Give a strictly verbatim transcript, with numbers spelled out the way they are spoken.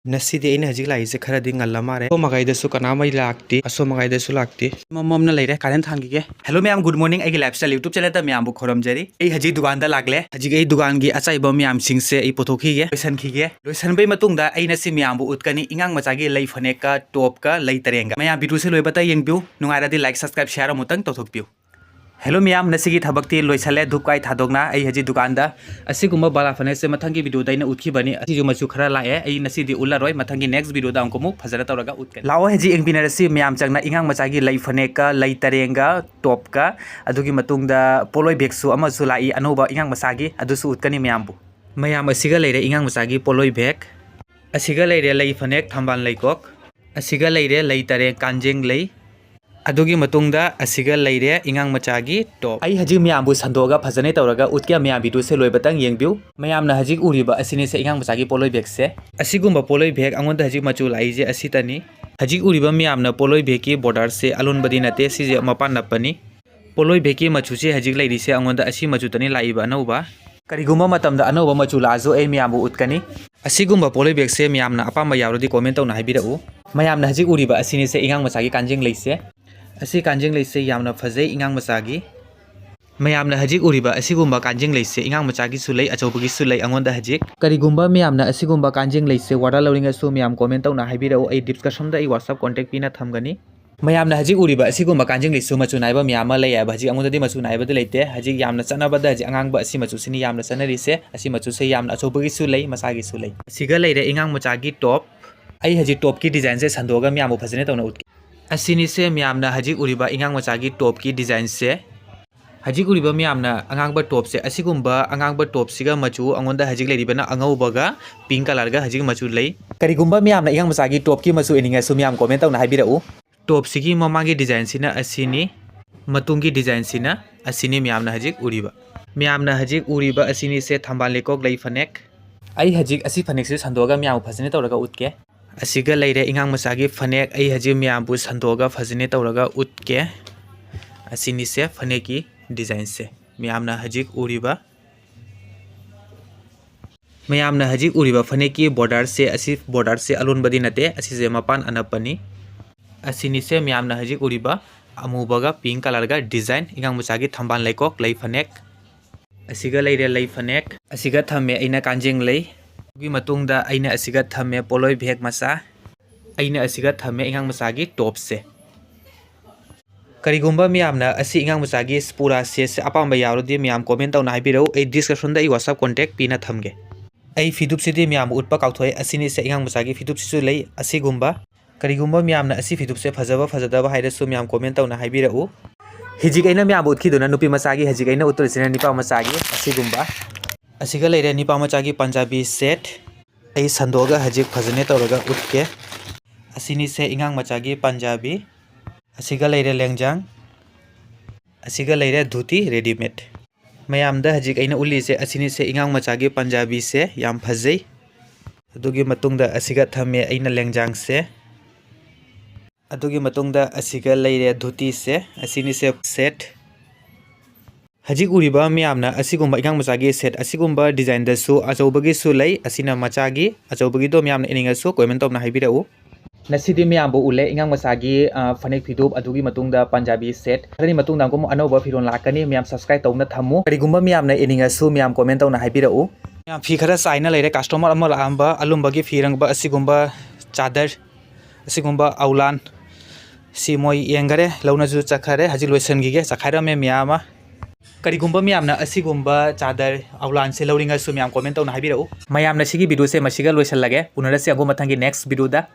ꯉꯁꯤꯗꯤ ꯑꯩꯅ ꯍꯧꯖꯤꯛ ꯂꯥꯛꯏꯁꯦ ꯈꯔꯗꯤ ꯉꯜꯂ ꯃꯥꯜꯂꯦ꯫ ꯑꯁꯣꯝ ꯃꯒꯥꯏꯗꯁꯨ ꯀꯅꯥꯃꯩ ꯂꯥꯛꯇꯦ, ꯑꯁꯣꯝ ꯃꯒꯥꯏꯗꯁꯨ ꯂꯥꯛꯇꯦ꯫ ꯃꯝ ꯃꯝꯅ ꯂꯩꯔꯦ, ꯀꯥꯔꯦꯟ ꯊꯥꯟꯈꯤꯒꯦ꯫ Hello ꯃꯌꯥꯝ, good morning꯫ ꯑꯩꯒꯤ lifestyle YouTube channelꯗ ꯃꯌꯥꯝꯕꯨ ꯈꯨꯔꯨꯝꯖꯔꯤ꯫ ꯑꯩ ꯍꯧꯖꯤꯛ ꯗꯨꯀꯥꯟꯗ ꯂꯥꯛꯂꯦ꯫ ꯍꯧꯖꯤꯛ ꯑꯩ ꯗꯨꯀꯥꯟꯒꯤ ꯑꯆꯥꯏꯕ ꯃꯌꯥꯝꯁꯤꯡꯁꯦ ꯑꯩ ꯄꯨꯊꯣꯛꯈꯤꯒꯦ, ꯂꯣꯏꯁꯤꯟꯈꯤꯒꯦ꯫ ꯂꯣꯏꯁꯤꯟꯕꯩ ꯃꯇꯨꯡꯗ ꯑꯩꯅ ꯁꯤ ꯃꯌꯥꯝꯕꯨ ꯎꯠꯀꯅꯤ, ꯏꯉꯥꯡ ꯃꯆꯥꯒꯤ ꯂꯩ ꯐꯅꯦꯛꯀ ꯇꯣꯞꯀ ꯂꯩ ꯇꯔꯦꯡꯒ꯫ ꯃꯌꯥꯝ videoꯁꯦ ꯂꯣꯏꯕꯇ ꯌꯦꯡꯕꯤꯌꯨ, ꯅꯨꯡꯉꯥꯏꯔꯗꯤ like, subscribe, share ꯑꯃꯨꯛꯇꯪ ꯇꯧꯊꯣꯛꯄꯤꯌꯨ꯫ Hello ꯃꯌꯥꯝ, ꯉꯁꯤꯒꯤ ꯊꯕꯛꯇꯤ ꯂꯣꯏꯁꯜꯂꯦ, ꯙꯨꯞ ꯀꯥꯏ ꯊꯥꯗꯣꯛꯅ꯫ ꯑꯩ ꯍꯧꯖꯤꯛ ꯗꯨꯀꯥꯟꯗ ꯑꯁꯤꯒꯨꯝꯕ ꯕꯥꯂꯥ ꯐꯅꯦꯛꯁꯦ ꯃꯊꯪꯒꯤ videoꯗ ꯑꯩꯅ ꯎꯠꯈꯤꯕꯅꯤ꯫ ꯑꯁꯤꯁꯨ ꯃꯆꯨ ꯈꯔ ꯂꯥꯛꯑꯦ, ꯑꯩ ꯉꯁꯤꯗꯤ ꯎꯠꯂꯔꯣꯏ, ꯃꯊꯪꯒꯤ next videoꯗ ꯑꯃꯨꯛ ꯑꯃꯨꯛ ꯐꯖꯅ ꯇꯧꯔꯒ ꯎꯠꯀꯅꯤ꯫ ꯂꯥꯛꯑꯣ ꯍꯧꯖꯤꯛ ꯌꯦꯡꯃꯤꯟꯅꯔꯁꯤ ꯃꯌꯥꯝ ꯆꯪꯅ ꯏꯉꯥꯡ ꯃꯆꯥꯒꯤ ꯂꯩ ꯐꯅꯦꯛꯀ ꯂꯩ ꯇꯔꯦꯡꯒ ꯇꯣꯞꯀ꯫ ꯑꯗꯨꯒꯤ ꯃꯇꯨꯡꯗ ꯄꯣꯂꯣꯏ ꯕꯦꯒꯁꯨ ꯑꯃꯁꯨ ꯂꯥꯛꯏ ꯑꯅꯧꯕ ꯏꯉꯥꯡ ꯃꯆꯥꯒꯤ, ꯑꯗꯨꯁꯨ ꯎꯠꯀꯅꯤ ꯃꯌꯥꯝꯕꯨ꯫ ꯃꯌꯥꯝ, ꯑꯁꯤꯒ ꯂꯩꯔꯦ ꯏꯉꯥꯡ ꯃꯆꯥꯒꯤ ꯄꯣꯂꯣꯏ ꯕꯦꯒ, ꯑꯁꯤꯒ ꯂꯩꯔꯦ ꯂꯩ ꯐꯅꯦꯛ ꯊꯝꯕꯥꯜ ꯂꯩꯀꯣꯛ, ꯑꯁꯤꯒ ꯂꯩꯔꯦ ꯂꯩ ꯇꯔꯦꯡ ꯀꯥꯟꯖꯦꯡ ꯂꯩ, ꯑꯗꯨꯒꯤ ꯃꯇꯨꯡꯗ ꯑꯁꯤꯒ ꯂꯩꯔꯦ ꯏꯉꯥꯡ ꯃꯆꯥꯒꯤ ꯇꯣꯞ꯫ ꯑꯩ ꯍꯧꯖꯤꯛ ꯃꯌꯥꯝꯕꯨ ꯁꯟꯗꯣꯛꯑꯒ ꯐꯖꯅ ꯇꯧꯔꯒ ꯎꯠꯀꯦ, ꯃꯌꯥꯝ videoꯁꯦ ꯂꯣꯏꯕꯇꯪ ꯌꯦꯡꯕꯤꯌꯨ꯫ ꯃꯌꯥꯝꯅ ꯍꯧꯖꯤꯛ ꯎꯔꯤꯕ ꯑꯁꯤꯅꯤꯁꯦ ꯏꯉꯥꯡ ꯃꯆꯥꯒꯤ ꯄꯣꯂꯣꯏ ꯕꯦꯒꯁꯦ꯫ ꯑꯁꯤꯒꯨꯝꯕ ꯄꯣꯂꯣꯏ ꯕꯦꯒ ꯑꯩꯉꯣꯟꯗ ꯍꯧꯖꯤꯛ ꯃꯆꯨ ꯂꯥꯛꯏꯁꯦ ꯑꯁꯤꯇꯅꯤ꯫ ꯍꯧꯖꯤꯛ ꯎꯔꯤꯕ ꯃꯌꯥꯝꯅ ꯄꯣꯂꯣꯏ ꯕꯦꯒꯀꯤ borderꯁꯦ ꯑꯂꯣꯟꯕꯗꯤ ꯅꯠꯇꯦ, ꯁꯤꯁꯦ ꯃꯄꯥꯟ ꯅꯞꯄꯅꯤ꯫ ꯄꯣꯂꯣꯏ ꯕꯦꯒꯀꯤ ꯃꯆꯨꯁꯦ ꯍꯧꯖꯤꯛ ꯂꯩꯔꯤꯁꯦ ꯑꯩꯉꯣꯟꯗ ꯑꯁꯤ ꯃꯆꯨꯗꯅꯤ ꯂꯥꯛꯏꯕ ꯑꯅꯧꯕ꯫ ꯀꯔꯤꯒꯨꯝꯕ ꯃꯇꯝꯗ ꯑꯅꯧꯕ ꯃꯆꯨ ꯂꯥꯛꯑꯁꯨ ꯑꯩ ꯃꯌꯥꯝꯕꯨ ꯎꯠꯀꯅꯤ꯫ ꯑꯁꯤꯒꯨꯝꯕ ꯄꯣꯂꯣꯏ ꯕꯦꯒꯁꯦ ꯃꯌꯥꯝꯅ ꯑꯄꯥꯝꯕ ꯌꯥꯎꯔꯗꯤ comment ꯇꯧꯅ ꯍꯥꯏꯕꯤꯔꯛꯎ꯫ ꯃꯌꯥꯝꯅ ꯍꯧꯖꯤꯛ ꯎꯔꯤꯕ ꯑꯁꯤꯅꯤꯁꯦ ꯏꯉꯥꯡ ꯃꯆꯥꯒꯤ ꯀꯥꯟꯖꯦꯡ ꯂꯩꯁꯦ꯫ ꯑꯁꯤ ꯀꯥꯟꯖꯦꯡ ꯂꯩꯁꯦ ꯌꯥꯝꯅ ꯐꯖꯩ ꯏꯉꯥꯡ ꯃꯆꯥꯒꯤ꯫ ꯃꯌꯥꯝꯅ ꯍꯧꯖꯤꯛ ꯎꯔꯤꯕ ꯑꯁꯤꯒꯨꯝꯕ ꯀꯥꯟꯖꯦꯡ ꯂꯩꯁꯦ ꯏꯉꯥꯡ ꯃꯆꯥꯒꯤꯁꯨ ꯂꯩ, ꯑꯆꯧꯕꯒꯤꯁꯨ ꯂꯩ ꯑꯩꯉꯣꯟꯗ ꯍꯧꯖꯤꯛ꯫ ꯀꯔꯤꯒꯨꯝꯕ ꯃꯌꯥꯝꯅ ꯑꯁꯤꯒꯨꯝꯕ ꯀꯥꯟꯖꯦꯡ ꯂꯩꯁꯦ order ꯂꯧꯅꯤꯡꯉꯁꯨ ꯃꯌꯥꯝ comment ꯇꯧꯅ ꯍꯥꯏꯕꯤꯔꯛꯎ, ꯑꯩ descriptionꯗ ꯑꯩ WhatsApp contact ꯄꯤꯅ ꯊꯝꯒꯅꯤ꯫ ꯃꯌꯥꯝꯅ ꯍꯧꯖꯤꯛ ꯎꯔꯤꯕ ꯑꯁꯤꯒꯨꯝꯕ ꯀꯥꯟꯖꯦꯡ ꯂꯩꯁꯨ ꯃꯆꯨ ꯅꯥꯏꯕ ꯃꯌꯥꯝ ꯑꯃ ꯂꯩ ꯍꯥꯏꯕ, ꯍꯧꯖꯤꯛ ꯑꯩꯉꯣꯟꯗꯗꯤ ꯃꯆꯨ ꯅꯥꯏꯕꯗꯤ ꯂꯩꯇꯦ꯫ ꯍꯧꯖꯤꯛ ꯌꯥꯝꯅ ꯆꯠꯅꯕꯗ ꯍꯧꯖꯤꯛ ꯑꯉꯥꯡꯕ ꯑꯁꯤ ꯃꯆꯨꯁꯤꯅꯤ ꯌꯥꯝꯅ ꯆꯠꯅꯔꯤꯁꯦ꯫ ꯑꯁꯤ ꯃꯆꯨꯁꯦ ꯌꯥꯝꯅ ꯑꯆꯧꯕꯒꯤꯁꯨ ꯂꯩ, ꯃꯆꯥꯒꯤꯁꯨ ꯂꯩ꯫ ꯑꯁꯤꯒ ꯂꯩꯔꯦ ꯏꯉꯥꯡ ꯃꯆꯥꯒꯤ ꯇꯣꯞ꯫ ꯑꯩ ꯍꯧꯖꯤꯛ ꯇꯣꯞꯀꯤ ꯗꯤꯖꯥꯏꯟꯁꯦ ꯁꯟꯗꯣꯛꯑꯒ ꯃꯌꯥꯝꯕꯨ ꯐꯖꯅ ꯇꯧꯅ ꯎꯠꯀꯦ꯫ ꯑꯁꯤꯅꯤꯁꯦ ꯃꯌꯥꯝꯅ ꯍꯧꯖꯤꯛ ꯎꯔꯤꯕ ꯏꯉꯥꯡ ꯃꯆꯥꯒꯤ ꯇꯣꯞꯀꯤ ꯗꯤꯖꯥꯏꯟꯁꯦ꯫ ꯍꯧꯖꯤꯛ ꯎꯔꯤꯕ ꯃꯌꯥꯝꯅ ꯑꯉꯥꯡꯕ ꯇꯣꯞꯁꯦ, ꯑꯁꯤꯒꯨꯝꯕ ꯑꯉꯥꯡꯕ ꯇꯣꯞꯁꯤꯒ ꯃꯆꯨ ꯑꯩꯉꯣꯟꯗ ꯍꯧꯖꯤꯛ ꯂꯩꯔꯤꯕꯅ ꯑꯉꯧꯕꯒ pink colourꯒ ꯍꯧꯖꯤꯛ ꯃꯆꯨ ꯂꯩ꯫ ꯀꯔꯤꯒꯨꯝꯕ ꯃꯌꯥꯝꯅ ꯏꯉꯥꯡ ꯃꯆꯥꯒꯤ ꯇꯣꯞꯀꯤ ꯃꯆꯨ ꯏꯅꯤꯡꯉꯁꯨ ꯃꯌꯥꯝ comment ꯇꯧꯅ ꯍꯥꯏꯕꯤꯔꯛꯎ꯫ ꯇꯣꯞꯁꯤꯒꯤ ꯃꯃꯥꯡꯒꯤ ꯗꯤꯖꯥꯏꯟꯁꯤꯅ ꯑꯁꯤꯅꯤ, ꯃꯇꯨꯡꯒꯤ ꯗꯤꯖꯥꯏꯟꯁꯤꯅ ꯑꯁꯤꯅꯤ ꯃꯌꯥꯝꯅ ꯍꯧꯖꯤꯛ ꯎꯔꯤꯕ꯫ ꯃꯌꯥꯝꯅ ꯍꯧꯖꯤꯛ ꯎꯔꯤꯕ ꯑꯁꯤꯅꯤꯁꯦ ꯊꯝꯕꯥꯜ ꯂꯩꯀꯣꯛ ꯂꯩ ꯐꯅꯦꯛ꯫ ꯑꯩ ꯍꯧꯖꯤꯛ ꯑꯁꯤ ꯐꯅꯦꯛꯁꯤ ꯁꯟꯗꯣꯛꯑꯒ ꯃꯌꯥꯝꯕꯨ ꯐꯖꯅ ꯇꯧꯔꯒ ꯎꯠꯀꯦ꯫ ꯑꯁꯤꯒ ꯂꯩꯔꯦ ꯏꯉꯥꯡ ꯃꯆꯥꯒꯤ ꯐꯅꯦꯛ꯫ ꯑꯩ ꯍꯧꯖꯤꯛ ꯃꯌꯥꯝꯕꯨ ꯁꯟꯗꯣꯛꯑꯒ ꯐꯖꯅ ꯇꯧꯔꯒ ꯎꯠꯀꯦ꯫ ꯑꯁꯤꯅꯤꯁꯦ ꯐꯅꯦꯛꯀꯤ ꯗꯤꯖꯥꯏꯟꯁꯦ꯫ ꯃꯌꯥꯝꯅ ꯍꯧꯖꯤꯛ ꯎꯔꯤꯕ ꯃꯌꯥꯝꯅ ꯍꯧꯖꯤꯛ ꯎꯔꯤꯕ ꯐꯅꯦꯛꯀꯤ borderꯁꯦ, ꯑꯁꯤ borderꯁꯦ ꯑꯂꯣꯟꯕꯗꯤ ꯅꯠꯇꯦ, ꯑꯁꯤꯁꯦ ꯃꯄꯥꯟ ꯑꯅꯞꯄꯅꯤ꯫ ꯑꯁꯤꯅꯤꯁꯦ ꯃꯌꯥꯝꯅ ꯍꯧꯖꯤꯛ ꯎꯔꯤꯕ ꯑꯃꯨꯕꯒ pink colourꯒ design, ꯏꯉꯥꯡ ꯃꯆꯥꯒꯤ ꯊꯝꯕꯥꯜ ꯂꯩꯀꯣꯛ ꯂꯩ ꯐꯅꯦꯛ꯫ ꯑꯁꯤꯒ ꯂꯩꯔꯦ ꯂꯩ ꯐꯅꯦꯛ꯫ ꯑꯁꯤꯒ ꯊꯝꯃꯦ ꯑꯩꯅ ꯀꯥꯟꯖꯦꯡ ꯂꯩ꯫ ꯑꯗꯨꯒꯤ ꯃꯇꯨꯡꯗ ꯑꯩꯅ ꯑꯁꯤꯒ ꯊꯝꯃꯦ ꯄꯣꯠꯂꯣꯏ bag ꯃꯆꯥ꯫ ꯑꯩꯅ ꯑꯁꯤꯒ ꯊꯝꯃꯦ ꯏꯉꯥꯡ ꯃꯆꯥꯒꯤ topꯁꯦ꯫ ꯀꯔꯤꯒꯨꯝꯕ ꯃꯌꯥꯝꯅ ꯑꯁꯤ ꯏꯉꯥꯡ ꯃꯆꯥꯒꯤ ꯄꯨꯔꯥ setꯁꯦ ꯑꯄꯥꯝꯕ ꯌꯥꯎꯔꯗꯤ ꯃꯌꯥꯝ comment ꯇꯧꯅ ꯍꯥꯏꯕꯤꯔꯛꯎ, ꯑꯩ descriptionꯗ ꯑꯩ WhatsApp contact ꯄꯤꯅ ꯊꯝꯒꯦ꯫ ꯑꯩ ꯐꯤꯗꯨꯞꯁꯤꯗꯤ ꯃꯌꯥꯝꯕꯨ ꯎꯠꯄ ꯀꯥꯎꯊꯣꯛꯑꯦ, ꯑꯁꯤꯅꯤꯁꯦ ꯏꯉꯥꯡ ꯃꯆꯥꯒꯤ ꯐꯤꯗꯨꯞꯁꯤꯁꯨ ꯂꯩ꯫ ꯑꯁꯤꯒꯨꯝꯕ, ꯀꯔꯤꯒꯨꯝꯕ ꯃꯌꯥꯝꯅ ꯑꯁꯤ ꯐꯤꯗꯨꯞꯁꯦ ꯐꯖꯕ ꯐꯖꯗꯕ ꯍꯥꯏꯔꯁꯨ ꯃꯌꯥꯝ comment ꯇꯧꯅ ꯍꯥꯏꯕꯤꯔꯛꯎ꯫ ꯍꯧꯖꯤꯛ ꯑꯩꯅ ꯃꯌꯥꯝꯕꯨ ꯎꯠꯈꯤꯗꯨꯅ ꯅꯨꯄꯤ ꯃꯆꯥꯒꯤ, ꯍꯧꯖꯤꯛ ꯑꯩꯅ ꯎꯠꯇꯣꯔꯤꯁꯤꯅ ꯅꯨꯄꯥ ꯃꯆꯥꯒꯤ ꯑꯁꯤꯒꯨꯝꯕ꯫ ꯑꯁꯤꯒ ꯂꯩꯔꯦ ꯅꯨꯄꯥ ꯃꯆꯥꯒꯤ ꯄꯟꯖꯥꯕꯤ set꯫ ꯑꯩ ꯁꯟꯗꯣꯛꯑꯒ ꯍꯧꯖꯤꯛ ꯐꯖꯅ ꯇꯧꯔꯒ ꯎꯠꯀꯦ꯫ ꯑꯁꯤꯅꯤꯁꯦ ꯏꯉꯥꯡ ꯃꯆꯥꯒꯤ ꯄꯟꯖꯥꯕꯤ꯫ ꯑꯁꯤꯒ ꯂꯩꯔꯦ ꯂꯦꯡꯖꯥꯡ꯫ ꯑꯁꯤꯒ ꯂꯩꯔꯦ ꯙꯨꯇꯤ readymade꯫ ꯃꯌꯥꯝꯗ ꯍꯧꯖꯤꯛ ꯑꯩꯅ ꯎꯠꯂꯤꯁꯦ ꯑꯁꯤꯅꯤꯁꯦ ꯏꯉꯥꯡ ꯃꯆꯥꯒꯤ ꯄꯟꯖꯥꯕꯤꯁꯦ, ꯌꯥꯝ ꯐꯖꯩ꯫ ꯑꯗꯨꯒꯤ ꯃꯇꯨꯡꯗ ꯑꯁꯤꯒ ꯊꯝꯃꯦ ꯑꯩꯅ ꯂꯦꯡꯖꯥꯡꯁꯦ꯫ ꯑꯗꯨꯒꯤ ꯃꯇꯨꯡꯗ ꯑꯁꯤꯒ ꯂꯩꯔꯦ ꯙꯨꯇꯤꯁꯦ, ꯑꯁꯤꯅꯤꯁꯦ set꯫ ꯍꯧꯖꯤꯛ ꯎꯔꯤꯕ ꯃꯌꯥꯝꯅ ꯑꯁꯤꯒꯨꯝꯕ ꯏꯉꯥꯡ ꯃꯆꯥꯒꯤ set ꯑꯁꯤꯒꯨꯝꯕ designꯗꯁꯨ ꯑꯆꯧꯕꯒꯤꯁꯨ ꯂꯩ, ꯑꯁꯤꯅ ꯃꯆꯥꯒꯤ꯫ ꯑꯆꯧꯕꯒꯤꯗꯣ ꯃꯌꯥꯝꯅ ꯏꯅꯤꯡꯉꯁꯨ comment ꯇꯧꯅ ꯍꯥꯏꯕꯤꯔꯛꯎ꯫ ꯉꯁꯤꯗꯤ ꯃꯌꯥꯝꯕꯨ ꯎꯠꯂꯦ ꯏꯉꯥꯡ ꯃꯆꯥꯒꯤ, ꯑ, ꯐꯅꯦꯛ ꯐꯤꯗꯨꯞ, ꯑꯗꯨꯒꯤ ꯃꯇꯨꯡꯗ ꯄꯟꯖꯥꯕꯤ set꯫ ꯈꯔꯅꯤ ꯃꯇꯨꯡꯗ ꯑꯃꯨꯛ ꯑꯅꯧꯕ ꯐꯤꯔꯣꯜ ꯂꯥꯛꯀꯅꯤ, ꯃꯌꯥꯝ subscribe ꯇꯧꯅ ꯊꯝꯃꯨ꯫ ꯀꯔꯤꯒꯨꯝꯕ ꯃꯌꯥꯝꯅ ꯏꯅꯤꯡꯉꯁꯨ ꯃꯌꯥꯝ comment ꯇꯧꯅ ꯍꯥꯏꯕꯤꯔꯛꯎ꯫ ꯃꯌꯥꯝ ꯐꯤ ꯈꯔ ꯆꯥꯏꯅ ꯂꯩꯔꯦ, customer ꯑꯃ ꯂꯥꯛꯑꯝꯕ, ꯑꯂꯨꯝꯕꯒꯤ ꯐꯤ ꯑꯔꯪꯕ ꯑꯁꯤꯒꯨꯝꯕ ꯆꯥꯗꯔ, ꯑꯁꯤꯒꯨꯝꯕ ꯑꯧꯂꯥꯟ ꯁꯤ ꯃꯣꯏ ꯌꯦꯡꯈꯔꯦ, ꯂꯧꯅꯁꯨ ꯆꯠꯈꯔꯦ꯫ ꯍꯧꯖꯤꯛ ꯂꯣꯏꯁꯤꯟꯈꯤꯒꯦ, ꯆꯈꯥꯏꯔꯝꯃꯦ ꯃꯌꯥꯝ ꯑꯃ꯫ ꯀꯔꯤꯒꯨꯝꯕ ꯃꯌꯥꯝꯅ ꯑꯁꯤꯒꯨꯝꯕ ꯆꯥꯗꯔ ꯑꯧꯂꯥꯟꯁꯦ ꯂꯧꯅꯤꯡꯉꯁꯨ ꯃꯌꯥꯝ comment ꯇꯧꯅ ꯍꯥꯏꯕꯤꯔꯛꯎ꯫ ꯃꯌꯥꯝꯅ ꯁꯤꯒꯤ videoꯁꯦ ꯃꯁꯤꯒ ꯂꯣꯏꯁꯤꯜꯂꯒꯦ꯫ ꯎꯅꯔꯁꯤ ꯑꯃꯨꯛ ꯃꯊꯪꯒꯤ next videoꯗ꯫